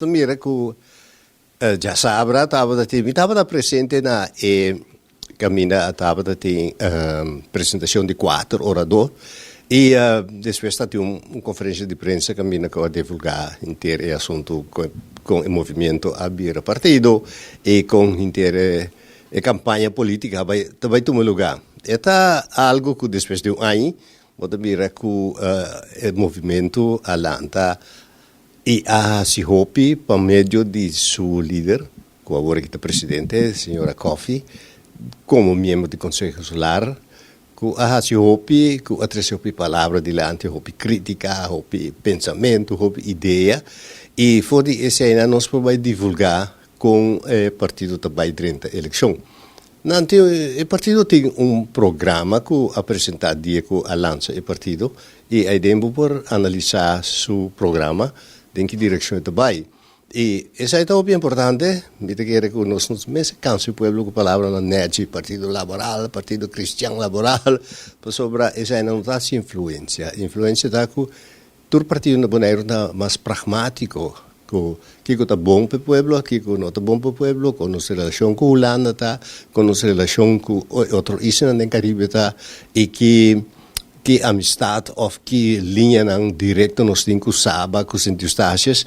Mira ku djasabra tabata tin, mi tabata presente na e kaminda tabata tin presentashon di kuater oradó i despues ta tin un konferensia di prensa kaminda ku a divulgá henter e asuntu kon e movimiento a bira partido i kon henter e kampaña polítika ta bai tuma lugá. E ta algu ku despues di un aña bo ta mira ku e movimiento a lanta i a hasi hopi pa medio di su lider, ku awor aki ta presidente, señora Coffie, komo miembro di Konseho Insular, ku a hasi hopi, ku a trese hopi palabra dilanti, hopi krítika, hopi pensamentu, hopi idea, i for di eseinan nos por bai divulgá kon e partido ta bai drenta elekshon. Nan tin, e partido tin un programa ku a presentá dia ku a lansa e partido i aiden bo por analisá su programa den ki direkshon e ta bai. I esei ta hopi importante, mi ta kere ku nos no mester kansa e pueblo ku palabranan nèchi, Partido Laboral, Partido Kristian Laboral, pasobra eseinan no ta hasi influensia. Influensia ta ku tur partido na Boneiru ta mas pragmátiko ku kiko ta bon pa e pueblo, kiko no ta bon pa e pueblo, kon nos relashon ku Hulanda ta, kon nos relashon ku e otro islanan den Karibe ta i ki ki amistat òf ki liñanan direkto nos tin ku Saba, ku Sint Eustatius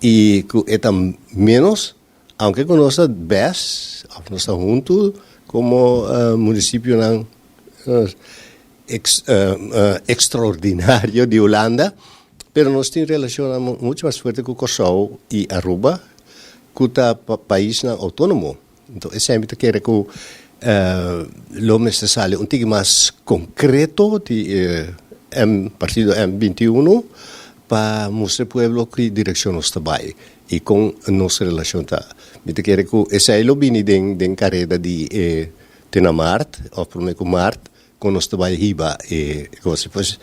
i ku e ta ménos, aunke ku nos ta bes òf nos ta huntu komo munisipionan extraordinario di Hulanda, pero nos tin relacionnan mucho mas fuerte cu Corsou y Aruba, cu ta paisnan autonomo. Enton esei mi ta kere cu lo mester sali un tiki mas concreto di e partido M 21 pa mustra e pueblo ki direccion nos ta bay y con nos relacion ta. Mi ta kere cu esei lo bini den careda di e te na maart of prome cu maart. Kon nos ta bai hiba e gosi? Pues.